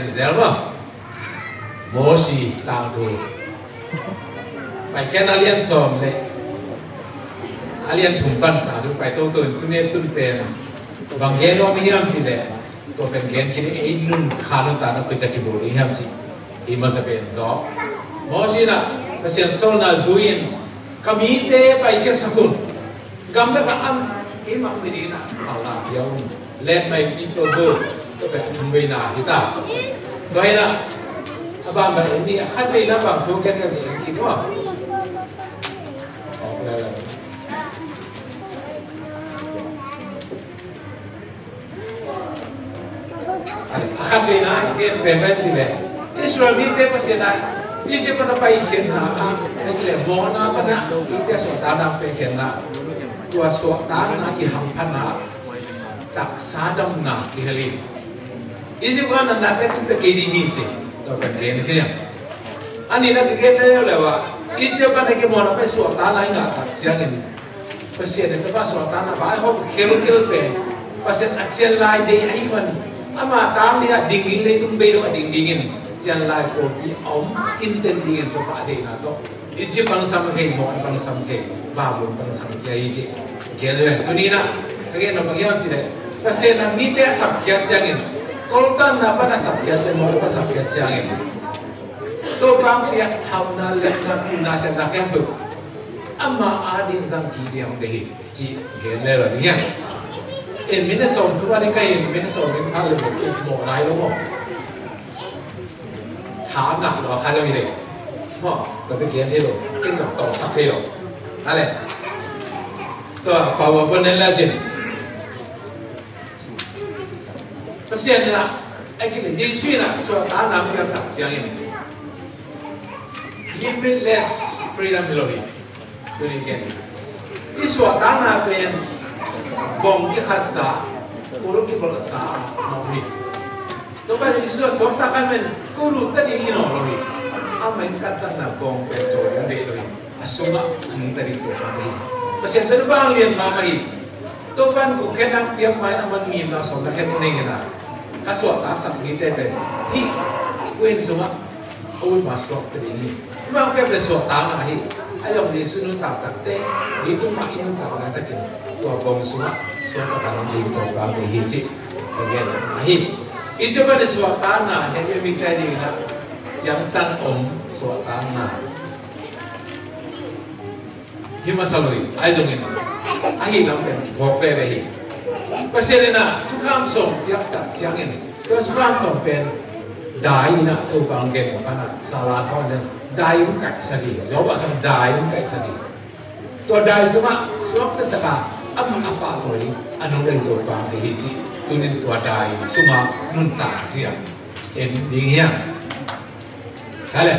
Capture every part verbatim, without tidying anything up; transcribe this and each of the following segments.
Zel maw? Mosi tangthu. Paikhiatna a lian sawm le a lian thum pan tangthu pai toto in tuni tun pen bang gen nuam i hiam cih leh, tua pen gen khin ei nun kha nuntakna koi ciang kibawl i hiam cih i masa pen zaw. Mosi in ah Pasian sawlna zui-in ka mite paikhiatsak un. Gamdang ah an i mak mi ding ah phalna pia un. Let my people go. Tua pen a thum veina hi ta. Tua hi in ah a ban ban en ni, a khat veina bang thu ken ka en khin uh a. A khat veina i gen pen pen ti le Israel mite Pasian a Egypt pan a paikhiatna ah le mawhna pan a i te suahtakna paikhiatna, tua suahtakna i hamphatna taksa damna i hel hi. Egypt pan a na pek tu pek kei ding hi ci. Tua pen gen hi a. A nihna ka gen na leu leu a, Egypt pan a kimawhna pai suahtakna i ngah tak ciangin Pasian in tapa suahtakna vaihawm khelkhel pen Pasian a cian lai deih ahih man ama tang ding a ding ding leitung bei dong a ding dingin cian lai pawlpi a om kinten dingin tapa a deihna tawh Egypt pan sam kei, mawh pan sam kei, Babylon pan sam kei ahi ci. Kei le tuni in ah ka gen nop bang hiam cih leh Pasian a mite a sapkhiat ciangin, koltanna pan a sapkhiat ciangin, mawh pan a sapkhiat ciangin Topa piak hauhna, lemna, pilna, siamna khempeuh ama ading zang kik ding deih hi. Ci gen le lo ding hiam? In minute sawm thu a ding ka in minute sawm ding pha le mo ki mo lai lo mo. Tha ngak lo kha lo i le. Mo, ka pe gen thei lo. Ken lo tawh sak thei lo. A le. Tua pa wa bon nen la jin. Pasian in ah, a kile Jesu in ah suahtakna piak tak ciangin limitless freedom hi lo hi. Tuni ken i suahtakna pen bawng kikhatsa, kul kibolhsa mawk hi. Tua pen i suah suahtak a men kul uh ta ding hi nawn lo hi. A men kattakna bawng pen caw ding deih lo hi. A sungah a nungta ding tua hi. Pasian pen bang lian mahmah hi. Tua pen kul khen ang piak mai na man ngimna sawm na khen ning ina ka suahtaksak mite pen hi. Kuin sungah Awi ma suak te ding hi. Mangpia pe suak ta nga hi. Ayong ni sunu tak tak te. Ni tung ma inu tak nga takin. Tua bong sua suak ta kan ni tua bang ni hi ci. Again hi. Ijo ba ni suak ta na he mi mi kai ni na. Jang tan om suak ta na. Hi masa lo hi, ahi zongin ahi lam pen phawk veve hi. Pasian in ah thukham sawm piak tak ciangin tua thukham sawm pen dai in ah Topa hong gen khan ah Sala thawn in dai hong kaihsak hi. Job ah sang dai hong kaihsak hi. Tua dai sungah suak taktak a amah a pahtawi a nunglei Topa hong hi ci. Tunin tua dai sungah nuntak zia en ding hiam? Kale.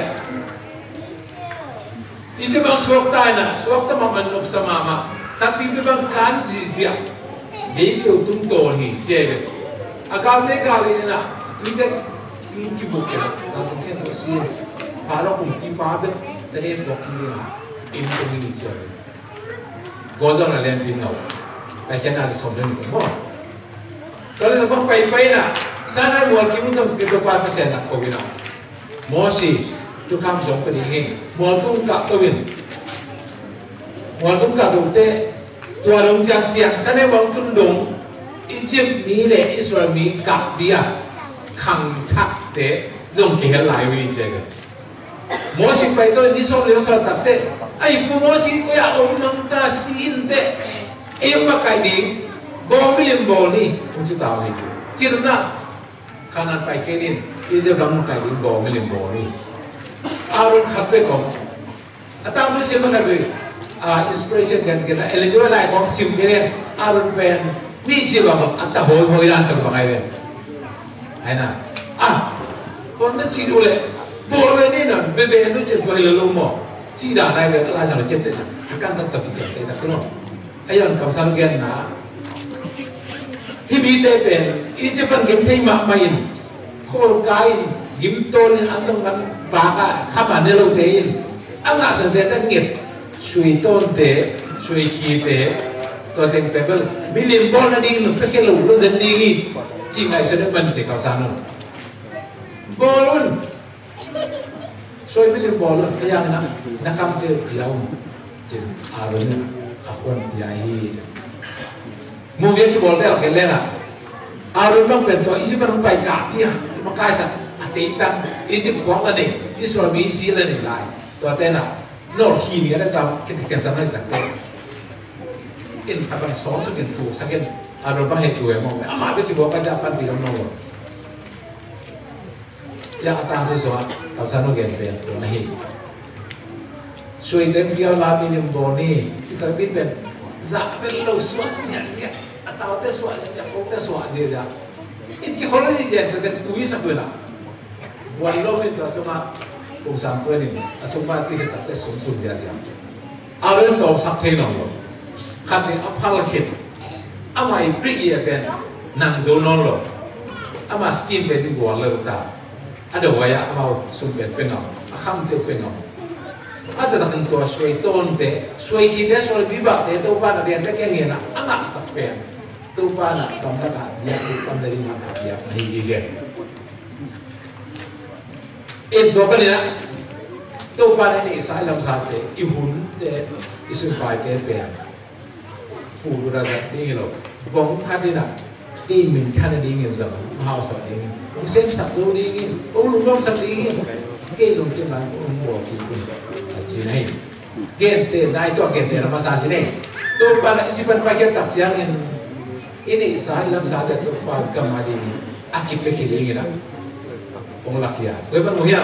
Ici bang suakta in ah suakta mahmah nopsa mahmah. Sakpi pi bang kan zizia. Dei keu tung tawl hi cia ve. A galte gal in ah tuite tung kibuk keu. Gal tung keu si. Faro kumpipa bek talen buak hi ding ah in tung hi cia ve. Gawzawn a lianpi ngau. Laikhiatna le sawm le nih maw? Tua le bang paipai in ah Sinai mual kimu tawh kitupa Pasian ah ko in ah Mosi, thukham sawm ka ding hi. Mual tung kah to in. Mual tung kah to te tua dong ciangciang Sinai mual tung dong Egypt mi le Israel mi kah ding a khangthakte zong kihel lai uh hi ci. Mosi pai to in ni sawm le sawm tak te, a i pu Mosi koi a om nang ta si in te, ei om makaih ding, bawl milim bawl ni, hong ci ta uh hi. Ci dong na, Kanaan pai kei in, Egypt lam makaih ding bawl milim bawl ni. Aaron khat bek om. A tangthu sim makaih ding, a inspiration kan kei ta, Elijah lai kong sim kei in, Aaron pen, ni ci bang a ta hoi hoi dan tak bang ai pen. Ai na. Ah, kong na ci du le. Bawl ve ni na, be be nu cin ko hi lo lo mo. Ci da nai ve, la sa lo cin te na. Kan ta ta ki cin te ta ko. Ai yon kam sa lo gen na. Hi mi te pen, i ci pan gim thei ma ma in. Khol ka in, gim tol in an tong kan ba ka, kha ma ne lo te in. An na sa te ta ngit. Sui ton te, sui khi te, tua teng pebel, milim bawl na ding nu pe khe lo, lo zen ding i, ci ngai sa ne man ci kau sa nu. Bawl un. Suai milim bawl un. Ka yang na, na kam te pia un. Cin, Aaron in a khuan pia hi, cin. Mu vial kibawl te a ken leng a, Aaron bang pen tua Egypt pan hong pai kah pia, makaisa a teitan, Egypt khuak la nei, Israel mi si la nei lai. Tua te na, nor hi ni a le ta, ken, ken sa na ta. In khat bang sawm sa ken thu, sa ken, Aaron bang he thu e mawk. Amah bek kibawl ka ja pan pi lam nor. Ya a tang tu suah, kamsang lo gen pen tua na hi. Suai den vial la milim bawl ni, ci tak bit pen, zah pen lo suah ziahziah, a taute suah ziahziah, a kote suah ziahziah. In kikhol lo si gen pen tui sa pen a. Buan lo min tua sungah, kung sam pen in, a sung ma ti khit tak te sum sum ziahziah. A len tawlsak thei nawn lo. Khat nih a phal khit. Amah i prik i a pen nang zo nawn lo. Amah skin pen i gual lo ta. A do vai a amau sum pen pengam. A kham te pengam. A ta takin tua suai tawnte. Suai khit te suai bibak te Topa na pen te keng ngen a. A ngahsak pen. Topa na kam na ka diak, Topa na ring a ka diak na hi hi gen. Em, tua panin ah, Topa na i neihsa i lamsate, i hunte, i sunpaite pen. Pulura zat ding hi lo. Bawng khat in ah, ei min khan a dingin zang, hausa dingin. Hong semsak lo dingin, hong lungdamsak dingin. Kei lungkim lai, hong bawl kik in. A ci na hi. Gente, nai tua gente na masa ci nei. Topa na Egypt pan paikhiat tak ciangin, i neihsa i lamsate Topa gam a ding a kipiakhia dingin ah hong lakhia. Koi pan mu hiam?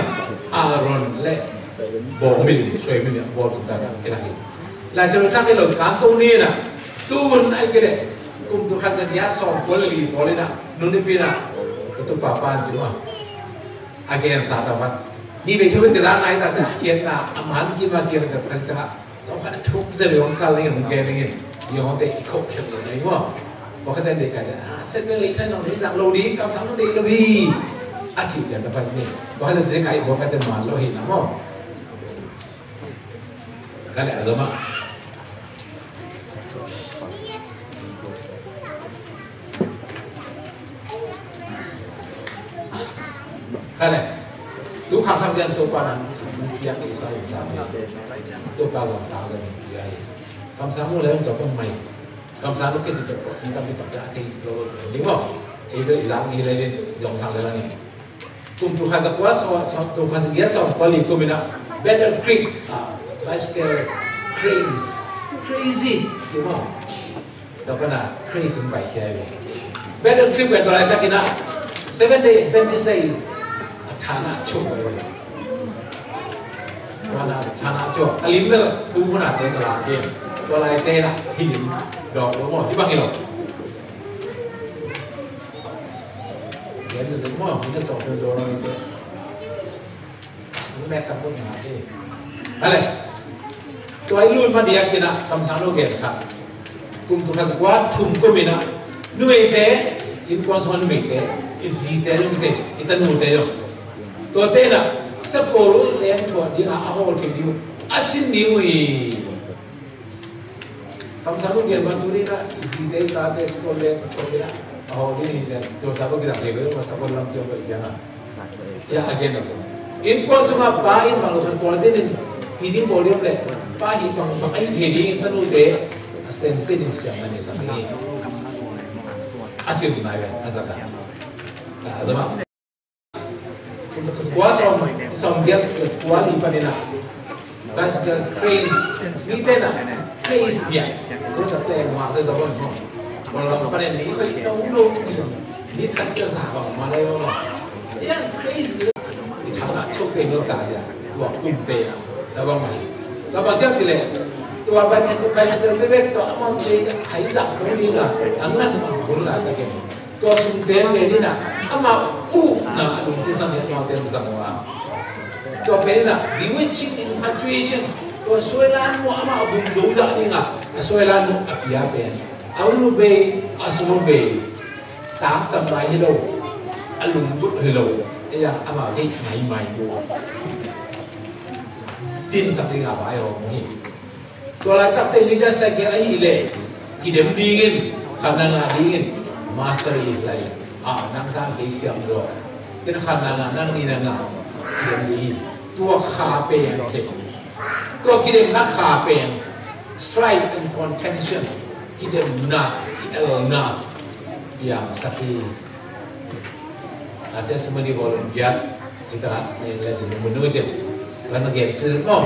Aaron le bawng milim, suai milim bawl tung ta na i lakhia. Lai Siangtho thak hi lo kan to ni na. Tu hun ai kei le kum tu khat za nia sawm kua le li pawl in ah, nu nipi in ah, ka tu pa pan ci lo ah. A gensa ta vat. Ni vei thu vei ka zang nai ta, a khiatna a man kim a kiang ta, ka zang ta. Tawm khat thuk zel i hong kal ning, hong gen ning in. I hong te i khop khiat lo nei maw. Bawk khat te ka zang, a, set vei lei thai nong nei zang lo ding, kamsang lo nei lo hi. A ci pian ta vat ni. Bawk khat te ka i bawk khat te man lo hi na maw. Ka le a zom ah. Ka le. Tu khang khang jan Topa nang piak i sa i sa. Topa wan ta jan piak i. Kamsang lo le wan Topa mai. Kamsang lo ke tu Topa si ta mi ta ja si lo lo. Ni mo. Ei be i lang i le le yong thang le lang i. Kum tul khat za kua sawm, sawm, tul khat za giat sawm kua li kum in ah Battle Creek, ah, bicycle craze, crazy, you know. Tua pan ah craze in pai khia hi. Battle Creek pen tua laitak in ah Seventh Day Adventist lei a thana chuk pai hi. Tua na thana chuk a lim bel tu hun a te ka la ke. Tua lai te na hi lim dawk lo maw, hi bang hi lo. Gen zuzuk maw, mi na sawh zuzuk lo ni te. Mek sak pun ma te. Ale. Tua i lut ma diak in ah kamsang lo gen khat. Kum tul khat za kua thum kum in ah numeite, innkuan sung a numeite, i zite zong te, i tanute zong. Tuate in ah sapkawl leng thuah ding a, a hawl theih ding uh a sin ding uh hi. Kamsang lo gen man tuni na, i zite i tate, sapkawl leng, sapkawl leng, a hawl ding hi leng, tua sapkawl kidang thei lo, sapkawl lam kiom lo ciang a. Ya, a gen lo. Innkuan sungah pa in bang lo khan kawl zin in, hi ding bawl ding om leh, pa hi bang, bang a hi thei ding, tanute, a sen pen in siam na ni sa ni. A cin nai ven, a zak a. A zak a. Kua sawm, sawm giat, kua li panin ah. Bicycle craze. Mi te na, craze bia. Kua sa te, ma te da bon mo. Kua la panin ni, oi, no, no. Ni khat kia sa ba, ma le mo. Ya, craze. I thang na chok te no ta ya. Tua kum te na. Da bang mai. Da bang jam ti le. Tua bicycle, bicycle bebek tua amang te, hai zak ko ni na. Angan ma ko na ta ke. Tua sungte pen in ah, amah ukna a lungkimsak hi, amaute in zang uh a. Tua pen in ah, bewitching infatuation. Tua suailan mu amah a bum zo zah ding a, a suailan mu a pia pen. A hun uh bei, a sung uh bei. Taksam lai hi lo, a lunglut hi lo. Ei a, amah bei maimai. Tinsak ding a vai hong hi. Tua laitak te mi ka sa ke ahih leh kidem dingin, khat na ngah dingin, master i lai. Ah, nang sang kei siam zaw. Ken khatna ngah, nang nihna ngah, kidem ding hi. Tua kha pen, tua kidemna kha pen, strife and contention, kidemna, kielna, piangsak hi. A testimony volunteer, kita ni le jin munu jin, lana gen si no.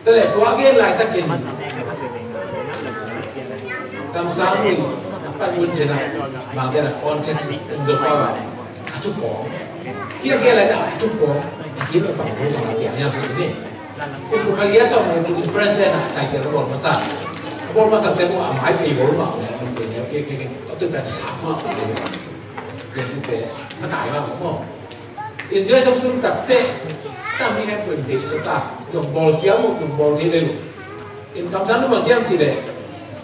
Tale, tua gen laitakin kamsang ni, a pan mun jena, mang jena context in zo pa ba, a tu ko. Kia gen laita a tu ko, a gen pa ko ma kia ya ni. Ko ko ya sa mo ko difference na cycle bol masa. Bol masa te mo a mai pe bol ma. Ke ke ke. A tu ka sa ma. Ke ke. Ma tai ma mo. Enjoy sawm tum takte, tam i het pen dei lo ta, zong bawl siam uh tum bawl thei le lo. In kamsang tum bang ciam ci le,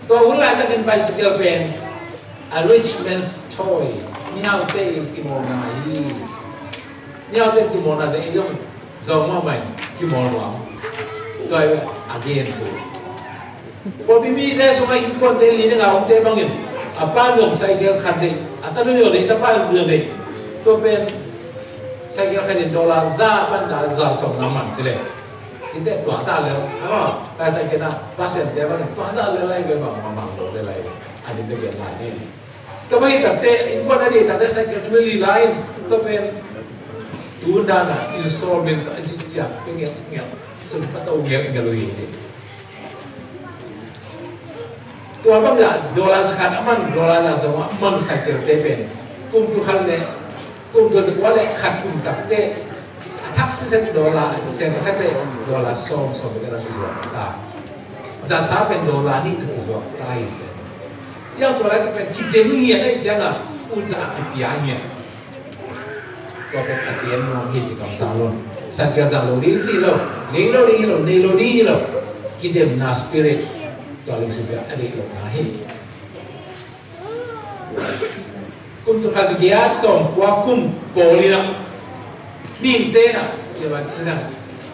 tua hun laitakin bicycle pen a rich man's toy. Mihaute in kimawlna hi. Mihaute in kimawlna zia ei zong zong mahmah in kimawl nuam. Tua hi a gen tu. Pawlpi mite sungah innkuante li ding a omte bangin a pa in zong cycle khat deih, a tanu in zong deih, tapa in zong deih. Tua pen cycle khat in dollar za pan za sawm ngam man ci le. Ite tua za lel, ama, lai ta kena, Pasian te bangin tua za lel lai ve bang mamang lo lel lai. A ding te gen lai ni. Tua bang hi takte, innkuan a deih takte cycle tum li lai in, tua pen tu dana installment a zi ciang pe ngelh ngelh, sum pa to ngelh ngelh uh hi ci. Tua bang a dollar za khat a man, dollar za sawm a man cycle te pen kum tul khat le kum tul za kua le khat kum takte a thak sisen dollar a sen khat te dollar sawm sawm te ka dang zuak ta. Za sa pen dollar nih te zuak ta hi ci. Yang tua lai te pen kidem ngiat a hi ciang a u za a kipia ngiat. Tua pen a gen nuam hi ci kamsang lo. Cycle zang lo ding ci lo, nei lo ding hi lo, nei lo ding hi lo. Kidemna spirit tua ling sung pia a deih lo na hi. Kum tul khat za giat sawm kua kum pawl in a, mihingte in a,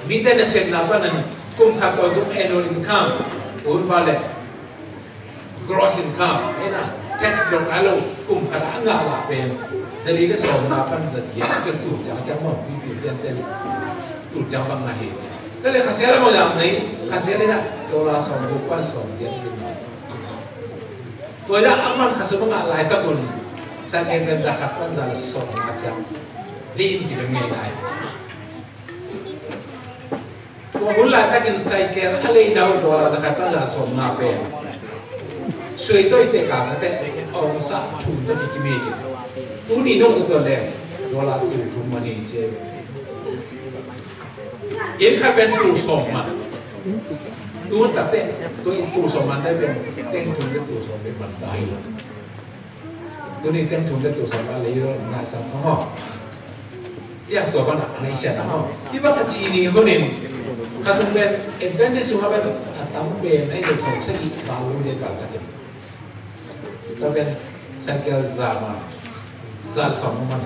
mihingte in a sepna pan a kum khat tawh tung annual income, un pa le gross income, ena, tax block a lo, kum khat a ngah lah pen za li le sawmna pan za giat, tul ciang ciang mawh, pi pi tian tian, tul ciang bang na hi. Tua le Kha Sial a mawh zang nei, Kha Sial in a dollar sawm guk pan sawm giat in a. Tua in a a man kha sum a ngah laitak un, sa ngen pen za khat pan za sawmna ciang li in kidem ngei lai. Tua hun laitakin cycle a leina uh dollar za khat pan za sawmna pen suai toi te ka ka te, a ong sa thum ta ki kimi ci. Tuni nong tua le dollar tul thum man hi ci. Inn khat pen tul sawm man. Tu takte, tu inn tul sawm man te pen teng thum le tul sawm pen man ta hi. Tuni teng thum le tul sawm man lei lo na sa kha ho. Tiang tua bana nei sia na ho. Hi bana ci ni ho nin. Kha sung pen Adventist sung a pen a tam pen nei le sawm sa i ba lu le ba ta pen. Tua pen cycle za ma, za sawm ma man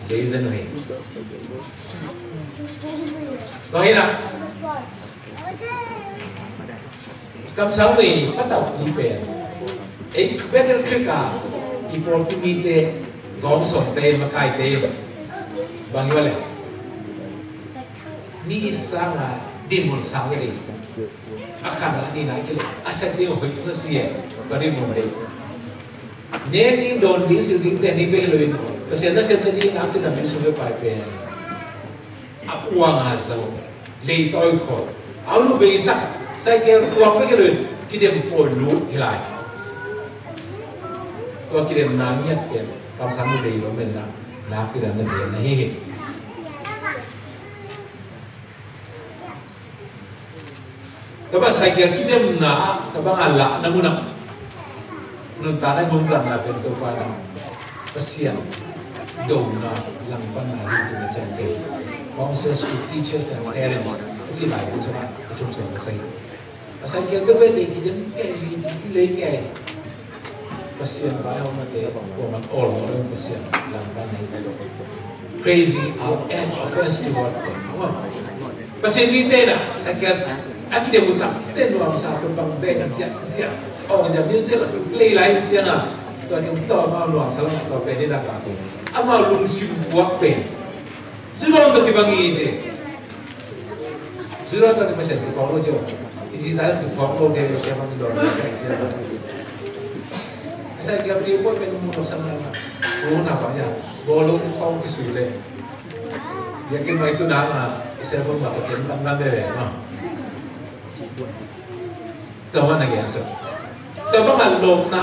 lei zen uh hi. Tua hi na. Kamsang ni patau ni pen. Ei Battle Creek a i pawlpi mite gawng sawmte makaite bang i wa le. Ni i sang a dinmun sang i dei. A khan a ni na i kile a set ding hoih sa si e. Tua dinmun dei. Ne ding dawn ding sil ding te ni bei lo in. Pasian na sem na ding a kidam ding sil bei pai pen. A puang a zau. Lei tawi khawl. A ulu bei sak. Cycle puang bei lo in. Kidem pawi lu hi lai. Tua kidem na ngiat pen. Kamsang ni bei lo men na. Na kidam na gen na hi hi. Tua bang cycle kidemna, tua bang a lahna mun ah nuntakna i hun zatna pen Topa na Pasian dona langpanna hi ci na ciang kei. Counsels to teachers and parents a ci lai pen sungah a thum sawm ka sa hi. A cycle bek bek tei kidem kei hi, lei kei. Pasian vai hong mate kuaman awlmawh lo in Pasian langpan hi. Crazy, uh, and offense to God. Pasian mite na sakiat a kidem uh tak te nuamsa tua bang bek a ciah ciah. Aw, zia music a play lai ciang a Tua ding tawh amau luang salam tawh pen i lak a pen amau lungsim buak pen Zudon tawh kibang hi ci. Zudon tawh kibang hi ci. Kipawk lo ci. I ci ta kipawk lo ci. Kipawk lo ci. Sa kia bri buat pen mu lo sang na. Mu na pa ya. Bolo kipawk kisu le. Ya kimai tu na na. Isa pun mata pen tam na le le no. Tua mah na gen suk. Tua bang a lawpna.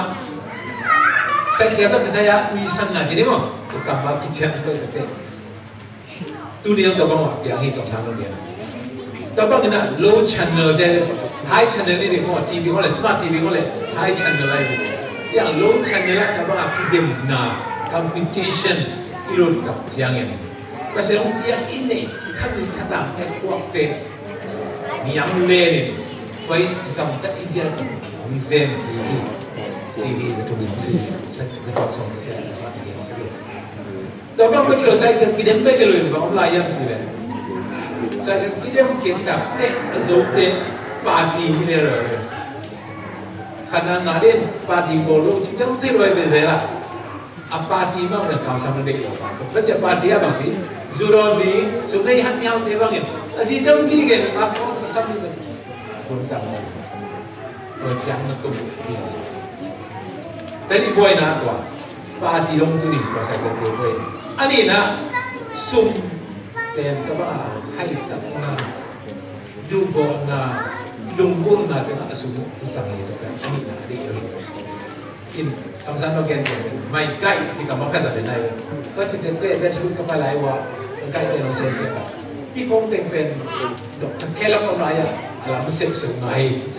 Sa kia tawh kisai a ui sang na ci ni maw. Tua kam a kician tua tete. Tuni a tua bang a piang hi kamsang lo dia. Tua bang ina low channel te, high channel ni maw, T V maw le, smart T V maw le, high channel lai. Yang low channel a tua bang a kidemna, competition, i lut kap ciangin. Pasian hong piak i neih khat in khat a hong kuakte niam lenin koi i gamtat i ziat hong zen hi hi. Sidi za tum sidi sa sa pam song sa sa pam sidi. Tua bang bek lo sa i kidem bek lo in bang om lai yam sidi. Sa i kidem kidem tak te a zo te party hi le lo. Khana nga den party ko lo ci kidem te lo i be zela. A party mah bang kamsang na deih lo. Bang cia party a bang ci zu dawn ding sum nei han miau te bangin a zi dam ding gen a kong ka sam ding. Kun dam lo. Lo ciang na tum ding. Tadi buai na tua party dong tu ding tua sai ko buai. A nihna sum pen ka bang a hai tak na. Duhgawhna, lunggulhna tengah a sung uh sang hi. A nihna a deih lo hi. In kamsang no gen gen mai kai ci ka ma khat a de nai lo. Ka ci te te be thu ka pa lai wa ka kai te no sen te ka. Pi kong teng pen Doctor Kellogg a mai a lam sep sep ngai.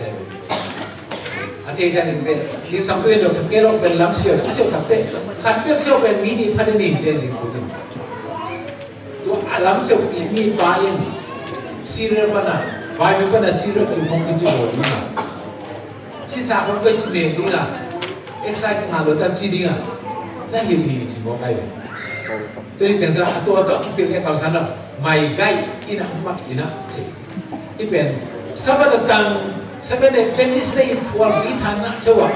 A thei dan in pen ni sam tu Doctor Kellogg pen lam sio a sio tak te. Khat pek sio pen mi ni pha de ning ce jing ku ni. Tua a lam seuh i mi pa in cereal pana, Bible pana cereal ki hong ki ci lo ding a. Ci sa hong ki ci meng ding a. Exercise nga lo ta ci ding a. Na hil hi ci mawk ai. Tui teng sa a tua tua ki pil e kau sa na mai gai ina mak ina ci. I pen Sabbath a tang Seventh Day Adventist te i phuak i than na cawak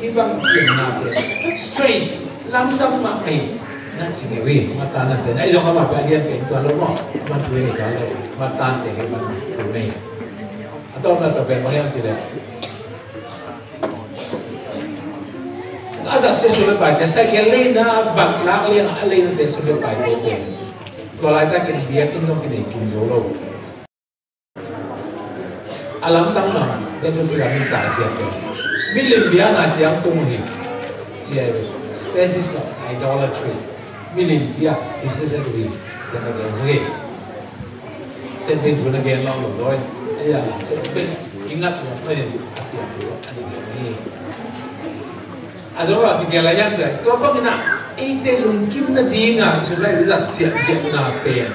i bang pianna pen strange lamdang mah ei na ci kei ui. Matan na pen ei zong amah pen a lian pen tua lo maw. Man tu ei tua lo matan te ei man tu nei. A tawpna tua pen mah hiam ci le a zat te sum le pai te sa kia leina bak lak liang a leina te sum le pai te pen tua laitakin biakinn zong kinei kim zo lo. A lamdang mah, Bible pi lam in ta siam pen. Milim bia na ciang tung hi. Cia hi. Species of idolatry. Milim bia, this is a way. Cia na gen suk hi. Sen bin tu na gen long lo doi. Aya, sen bin ingat lo doi. Atia tu, ani ni. A zo a ci gel a yan zai tua bangin ah eite lungkim nading a i sum lai i zat siahsiah na pen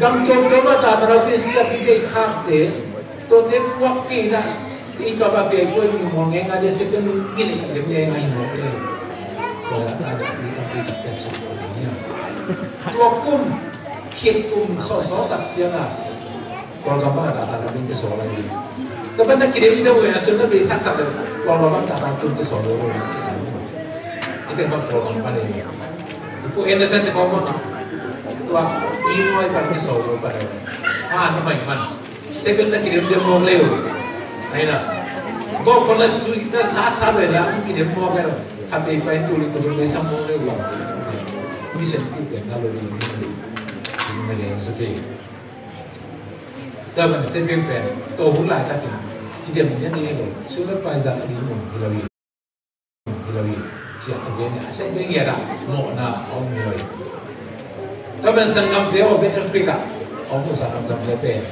gam tuamtuam a tata lo pi siah pi deih khakte tuate puak pi na i tua ba pi ai kuai mi muang ngai ngai de se pen gin i dem ngai ngai muang ngai. Tua ta da pi ta pi ta pen sum pi ni a tua kum khit kum sawm tawh tak ciang a Kawlgam bang a tata na ding te sawl a ni. Tua ban na kidem deuh uh a sun na bei saksak deuh Kawlgam bang tata tun te sawl deuh uh. I te bang Kawlgam pan e. I pu Anderson te kawm bang tua i nuai pan te sawl deuh pan e. A na mai man. Second na kidem deuh mawk leu. Ai na. Gawp kon la sui na sat sat ve la kidem mawk leu. Khat bei pai tu li tu bei sam mawk leu la. Mission field pen na lo ni. Ni ma le sa ke. Tua ban se piang pen tua hun laitakin i dem ni a ni hi lo. Sum le pai zang a ding mun hi lo hi. Hi lo hi. Sia a gen a se piang ia da mawhna a om hi lo hi. Tua ban sanggamte aw Bethel Creek ah a om uh sanggamte pen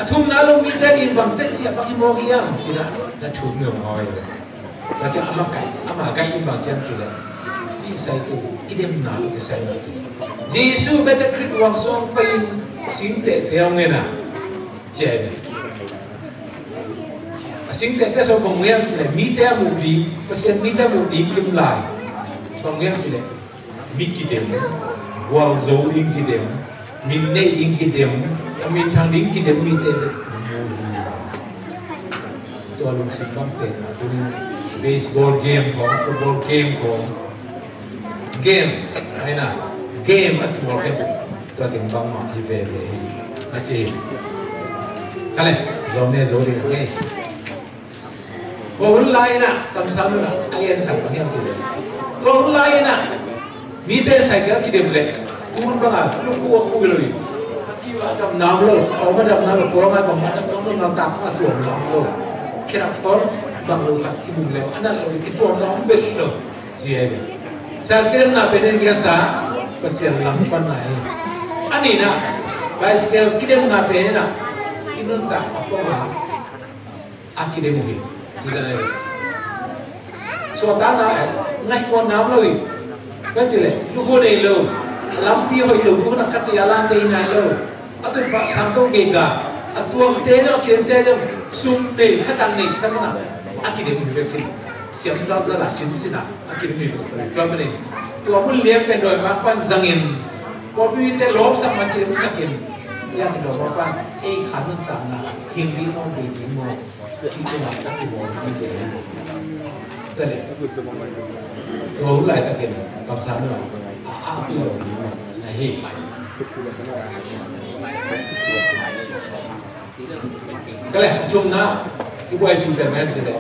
a thumna lo mi te in bang tek sia bang hi mawk hiam cina na thum hi lo ngawh hi lo. Tua ciang amah kai, amah kai in bang ciang ci leh i sai tu, i demna lo i sai lo ci. Jesu Bethel Creek wang suang pai in singtehte hong en a ci a hi. A singtehte sung bang hiam ci leh mite a muh ding, Pasian mite a muh ding kim lai. Bang hiam ci leh mi kidem, gualzo ding kidem, min neih ding kidem, a minthang ding kidem mite. Tua lungsim bangte na tuni Baseball game khong, football game khong, game, aina, game a tuak hi. Tua teng bangmah hi veve hi, a ci hi. Ka le, zom ne zo ding a ngei. Tua hun lai-in ah, kamsang hun ah, a en khat bang hiam cih leh, tua hun lai-in ah mite cycle a kidem leh, tu hun bang a lukhu a khui lo hi. A kiu a damna om lo, a om a damna lo, kawng a damna, damna om lo, naltak a tuam lo. Khedap tawh bang lo khat i mu leh, a nat lo, kituamna om bel lo. Zia hi. Cycle kidemna pen en kiasa, Pasian lam panna hi. A nihna, bicycle kidemna pen in ah, i nuntak a pawng a a kidem uh hi. Sitana hi. Suahtakna, eh, ngaihkhiatna om lo hi. Bang ti leh, lukhu nei lo, lampi hoih lo, lukhu na kati a lante hi nai lo. A tut pah sang tawh gei ga, a tuamte zong, a kidemte zong, sum nei, khatang nei, kisam na, a kidem uh hi bek hi. Siam zalzal a, sinsin a, a kidem uh hi bek hi. Tua manin, tua mun lian pen dawi mangpan zangin, pawlpite lawmsak man kidemsak in, lian pen dawi mangpan, ei kha nuntakna, hing ding maw, bei ding maw, Tua hun laitakin kamsang lo, a, a pi lo ding na hi. Ka le, a thumna, i buai pi pen men ci le.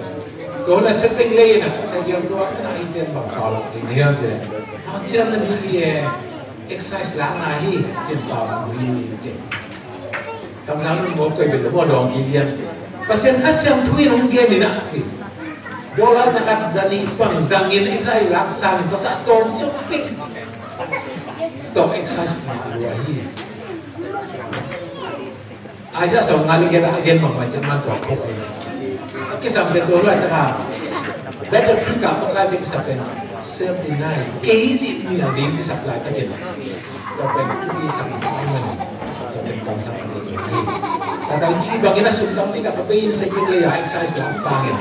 Tua hun lai setting lei na, setting tua na hi ten bang pau lo ding hiam ci le. A, ci lam na ni hi e, exercise la na hi, cin pau lo hi, cin. Kamsang nun mawk koi bel lo, mawk dawng kilian. Pasian Kha Siangtho in hong gen in ah ci. Dollar za khat za nih pang zangin i khai lak sangin ka sa tawm cuk pik. Tawm exercise ma lua hi. Isaiah sawm nga li gen a gen bang mai ciat man tua khok hi. A kisam te tua lai taka. Better quick a pakai te kisap pen. Seventy nine. Kei ci ni a ding kisap lai takin. Tua pen thupi sak in a man. Tua pen kamsang a ding hi. Tata in ci bangin a sum tampi tak a bei in sa kik le a exercise lam sangin.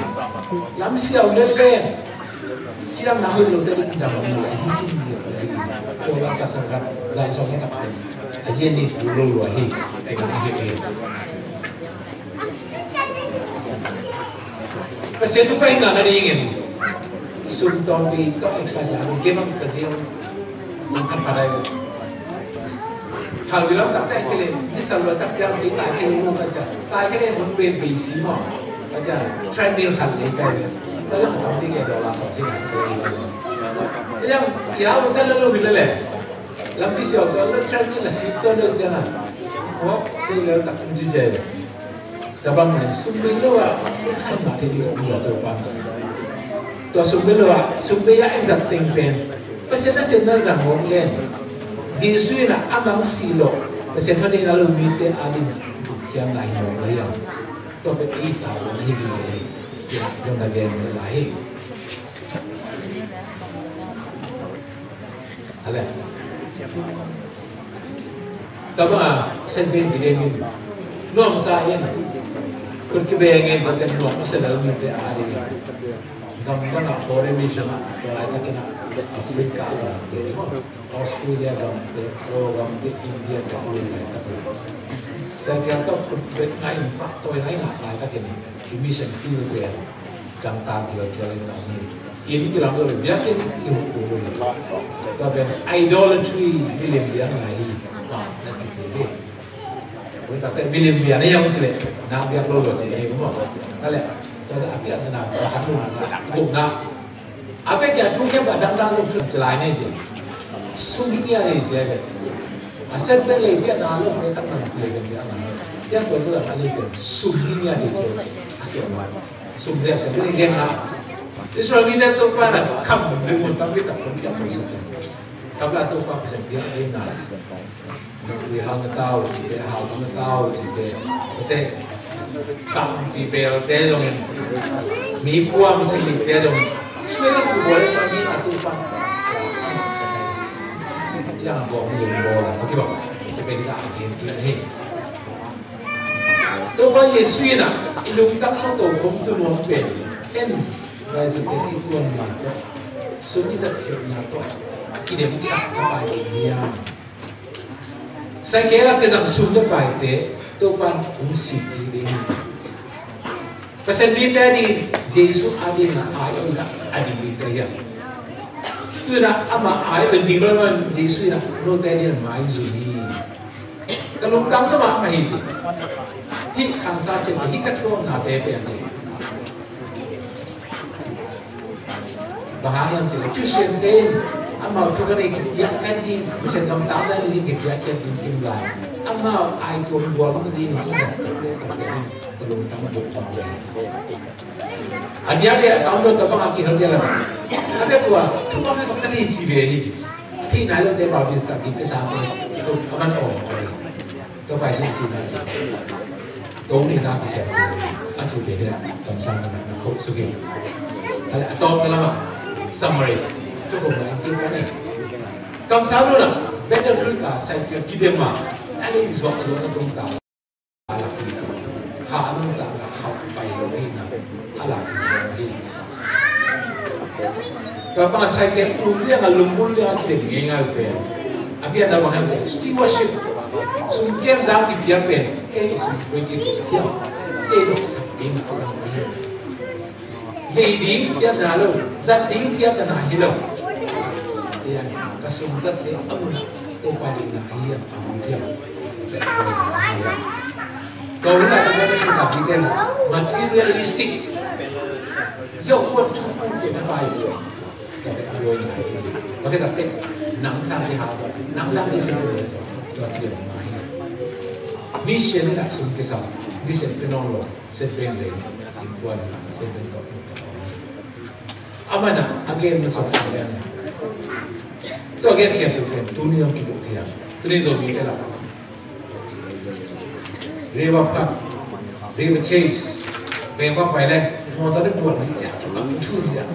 Lam siau lel le. Ci lam na hoih lo te ding dam lo hi hi hi hi. Tua la sak sak kat. Zan song hi tak pen. A zia ni tu lo lo hi. Te kan hi hi. Pasian tu pai na na ding in. Sum tawm pi tawm exercise la, game ang Pasian. Ang kan parai. Hal bilang tak tak kele, ni sa lo tak jang pi tak kele mo ka ja. Tak kele mun be be si mo. Ka ja, treadmill khan le ka le. Ka ja ka pi ke dollar sa si na. Yang ya lo tak lo lo le le. Lam pi siau ka lo treadmill la si to lo ja. Mo, ke lo tak ji je. Tua bang mah in sum bei lo ah, i khai mah thei ding om lo Topa. Tua sum bei lo ah, sum bei ah i zat teng pen Pasian nasepna zang mawk leng, Jesu in ah a mang sih lo, Pasian hong deihna lo mite ading bukhiam lai hi mawk lo hi. Tua pen i tavuan hi ding hi. Tua pen na gen lai hi. Ale. Tama, sen bin bilin min. Nuam sa in. Kun ki beng in, baten nuam sa dal min te a di. Gam gam a foreign mission a, lai ta kina Africa gam te, Australia gam te, Euro gam te, India gam te. Sa kya to kun bet ngai in pa, to ngai na, lai ta kina. Mission field te. Dangtak kilakial in a om hi. Inn kilam lo, biakinn kihuk tul lo hi. Tua pen idolatry, milim biakna hi. Na ci thei hi. Tua pen milim biakna hi hong ci leh, na biak lo lo ci hi maw. Ka leh, tua a piakna, a khatna, a gukna. A pek a thu khempeuh a dangdang lo thu ci lai ne ci. Sum hi ngiat hi ci hi. A sen pen lei piakna lo, pen khatna ci hi ci a na. Piak tua ci a na lei pen sum hi ngiat hi ci. A kiat mai. Sum dia sa dia dia na. Israel ni dia Topa na kham ding mun tampi tak pun siap pun siap. Tapi Topa pun siap dia dia na. Nukui hal na tau, cite hal na tau, cite. Cite. Kam ti bel te zong in. Mi puam sa li te zong in. Suai na ku bol pa mi a Topa. Yang bol mi bol. Oke ba. Cite bel ka agen tu ni. Topa Jesu in ah, i lungtang sa to khom tu nuam pen. En, bai sa te i tuan ma to. Sum i zat khiat na to. I dem sak ka pai i niam. Sai ke la ke zang sum le pai te, Topa in hong sik ding. Pasian mite ading, Jesu ading a ai Ina a ding ding te hiam? Tu ina ama ai ben ding lo man Jesu ina note ni mai zu ni. Ka lungtang na ma ma hi ji. Hi khan sa chen hi ka thua na te pe an ji. Bang hang hiam ci le Christian te in amau thu ka nei kipiak khat ding, Pasian kamtang zan ding kipiak khat ding kim lai. Amau ai tuam bual bang ding in kipiak khat ding ka lungtang bual bang ding. A diak dia tam lo ta bang a kihel dia la. A bek ua thu bang ka khat hi ci ve hi. A thei nai lo te Bautista ding pe sa te. Tu aman om. Tua pai sung sin a ci. Tua ni na kisiam a ci te hia kamsang na na khok suki. Hale a tawp na lama summary. Tua kong na ang kim na ni. Kamsang na na better kul ka sai kia kidem ma. Ale zuak zuak na tung ta. Ala kidem. Kha anun ta na khau pai lo hei na. Ala kidem hei. Ka bang a sai kem um liang a lungmul liang a kidem ngeingai uh pen a pian a bang hem cia stewardship. Sum kem zang kipiak pen kei ni sum koi ci kipiak kei dok sak ding a zang koi. Lei ding piak na lo, zat ding piak na hi lo. Ka sum zat ding a mun a Topa ding na hi a mun diam. Kau na ka bang a kidem materialistic. Yo, what to put in a Bible? Ka te a luai ngai. Ka te ka te nang sang di ha. Nang sang di sing. Mission na sum ke sa. Mission pe nong lo. Set ben de. Kuan set ben to. Amana again na song again. To again ke pe tu ni ong ki bu ke ya. Tu ni zo mi ke la. River Park, River Chase, Bangkok pai leh, motor ding buat si sia, thu sia.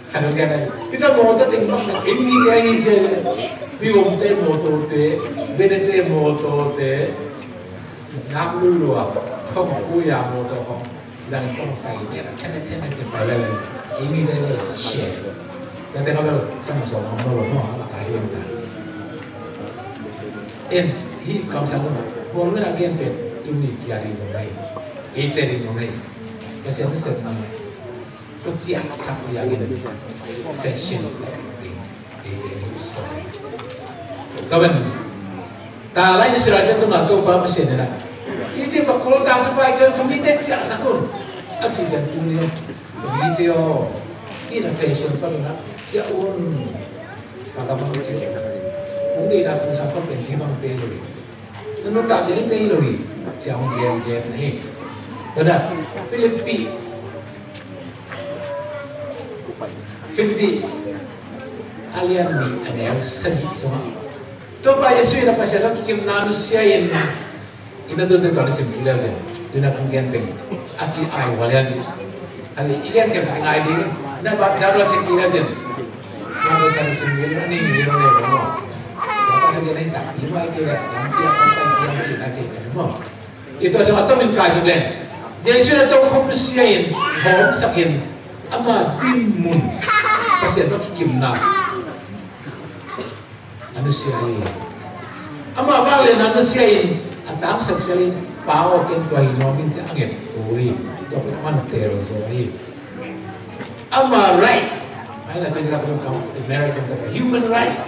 Kanu kena, kita motor ding mak na, ini dia hi je leh, bi om te motor te, bene te motor te, nak lu lu a, thong ku ya motor kong. Zang kong sai dia, chene chene chene pai lai lai. Ini dia lai share. Dia tengok dia sama sama mau mau mau apa kah ini dah. En hi kam sa mau mau lagi en pet tuni kia di zong lai. Ite di mau lai. Kasi ano set na. Kau tiak sak dia gini. Fashion. Ka ban ta lai Israel te tungah Topa Pasian in a Egypt a kul tang tu pai keu ka mite ciahsak un a ci dan tu ni. Ka mite aw, in a fashion pa ding a ciah un. Ka ka bang ciah. Kung deihna kung sang pa pen hi bang te lo hi. Na nuntak ding te hi lo hi. Ciah un gen gen na hi. Ka da Philippi Filipi a lian nih a neu sagih sungah Topa Jesuh in a Pasian a kikimna nusia in, ina tun tun tawh sim kik leu cin, tuna kong gen teng a ki ai hua lian cin. Ani i gen kem a ngai ding na bat dam la cin kik leu cin. Na tun sa sim kik leu ni ni lo leu mo. Sa ta gen ai tak i mai kik leu lam kik a kong kan kik leu cin a kik leu mo. I tua sung a tomin kai sung le Jesuh in a tokhom nusia in hawmsak in ama dinmun Pasian tawh kikimna a nusia hi. Ama vangliatna nusia in a tangsap sial in pa aw ken tua hi nuam in ci a nget uh hi. Tua pen a man tel zaw hi. Ama right. Ai la pen ka pen kam American ka human rights.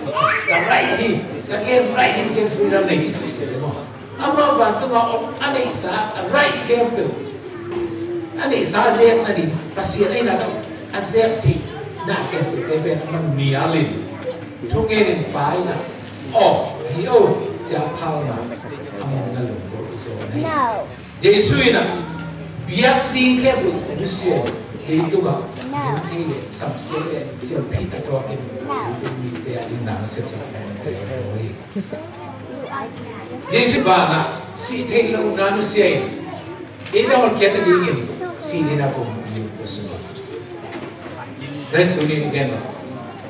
Ka right hi. Ka ken right hi, ken freedom nei hi. Ama vantungah om a neihsa a right khempeuh, a neihsa a zekna ding Pasian aina tawh a zek theihna khempeuhte pen a man nialin thungen in pa aina aw hi o cia phalna a monna lungdawh zaw na hi. Jesuh in a biak ding khempeuh a nusia in leitungah ding thei le samsiat le thilphit a tuakin leitung mite a ding nang a sepsak khempeuhte zaw hi. Jesuh banah sih theih lohna nusia in eite hotkhiatna dingin sih theihna pumpi uh a sung hi. Ren tuni gen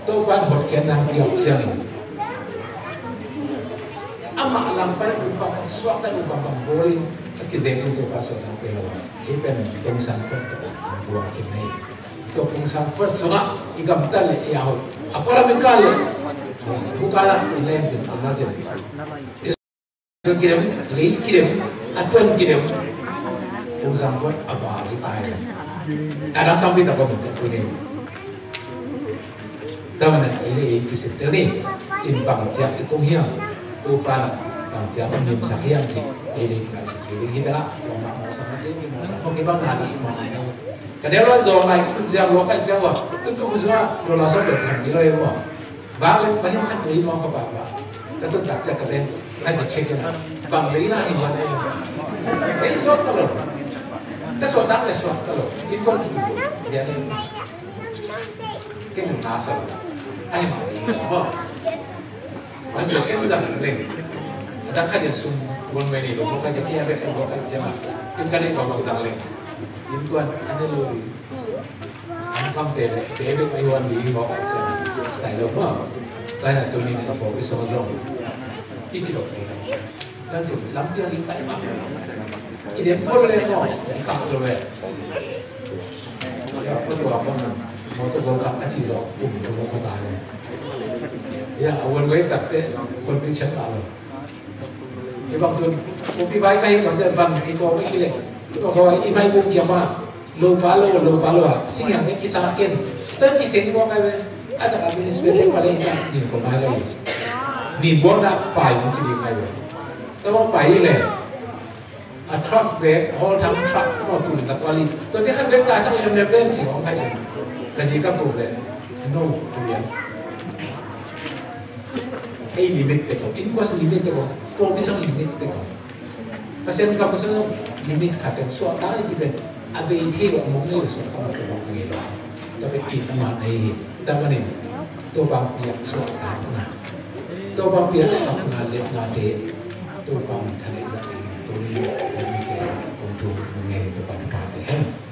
Topa in hotkhiatna hong piak ciangin amah lampai upa suakta upa bang bawlin a kizetin Topa suakta hong pia lo a ei pen tongsan pek tawh buang kim nei. Tua pungsan first sungah i gamtat le i ahot a palamika le bukala i lem cin a na cin kidem, lei kidem, a tuan kidem. Pungsan first a ba i tai le A dang tampi tak om in tuni. Tamanan ei le ei kisittel ni. In bangciak i tung hiam? Topa na bangciak i nimsak hiam ci. Ei le ei kisittel ni. Hita la. Mawsak na ei mawsak. Mawk i bang na ni mawk. Ka deu la zong nai kun ziang lo kai ziang wa. Tun ko zua lo la sa lo thang ni lo ei wa. Vak le pahin khat ei mawk ka ba ba. Ka tun tak ciak ka ben. Ka di check in. Bang le ina hi wa le. Ei suak ka lo. Ka suak tak le suak ka lo. In kon ki. Dia le. Ken na sa. Ai ma. Wan jo ken zang leng. Ada ka dia sum wan me ni lo ka dia kia be ko ka dia. Ken ka dia ko zang leng. In kuan ane lo. An kam te le te be ko wan di ko ka dia. Style lo ma. Ka na tu ni ka po bi so zong. Iki lo. Lam sum lam pia li kai ma. Ki dem po le mo. Ka lo le. Ya, ko tua ko na, mo to ko ka a ci zo, um to ko ta le. Ya, a won wei tak te, conviction ta lo. Ye bang tun, ko pi bai ka hi ko jan ban, i ko ka hi le. Ko ko i mai ko kia ma, lo pa lo, lo pa lo a, sing yang ki sa ken. Tan ki sing ko ka le, a ta ka minister le pa le, ni ko mai le. Ni bo na pai mo ci ni mai le. Ta mo pai le. A truck bag, whole tank truck, maw, tul sak wali. Tua te khat bag ta sak lem lem lem ci hong kai ci. Ka ci ka ko le. No, kulian. Ei limit te ko. Inquest limit te ko. Provision limit te ko. Pasian ka Pasian limit khat te suak ta ni ci ben. A bei thei lo mong nei suak ka mong nei lo. Tua pen i tama nei. Tama nei. Tua bang piak suak ta na. Tua bang piak suak na le na te. Tua bang thane za. Tua ni. Tua ni. Tua ni. Tua ni.